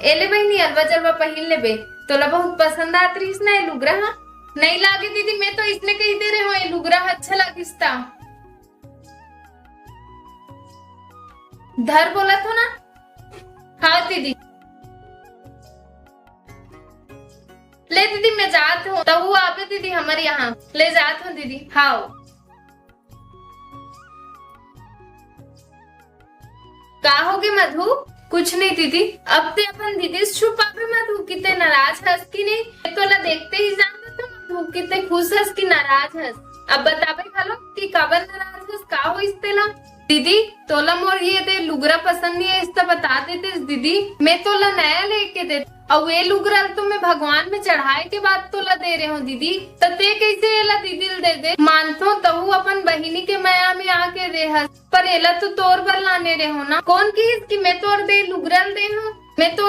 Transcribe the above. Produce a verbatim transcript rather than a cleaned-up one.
ए ले बहिनी, अलवा जलवा पहिन लेबे, तोला बहुत पसंद आत रहिस ना ए लुगरा ह। नहीं लागे दीदी, मैं तो इसने कही दे रहे हो, ए लुगरा ह अच्छा लागिस ता। धर बोलत हो ना। हाँ दीदी। ले दीदी, मैं जात हूँ, तहू आबे दीदी हमर यहाँ। ले जात हूँ दीदी। हाँ। का होगे मधु? कुछ नहीं दीदी। अब ते अपन दीदी से छुपाबे मधु कि ते नाराज हस कि नहीं? मैं तोला देखते ही जान लेथों मधु कि ते खुश हस कि नाराज हस। अब बताबे घलो कि काबर नाराज हस, का होइस तेला? दीदी, तोला मोर ये दे लुगरा पसंद नहीं है, इसका बता देते दीदी, मैं तोला नया लेके देते। अउ ये लुगरा ल तो मैं भगवान में चढ़ाए के बाद तोला दे रहे हूँ दीदी, त ते कैसे एला दीदी ल दे दे? मानथों तहू अपन बहिनी के मया में आके दे हस, पर एला तो तोर बर लाने रहे हो ना। कौन किहिस कि मैं तोर दे लुगरा ल दे हूँ? मैं तो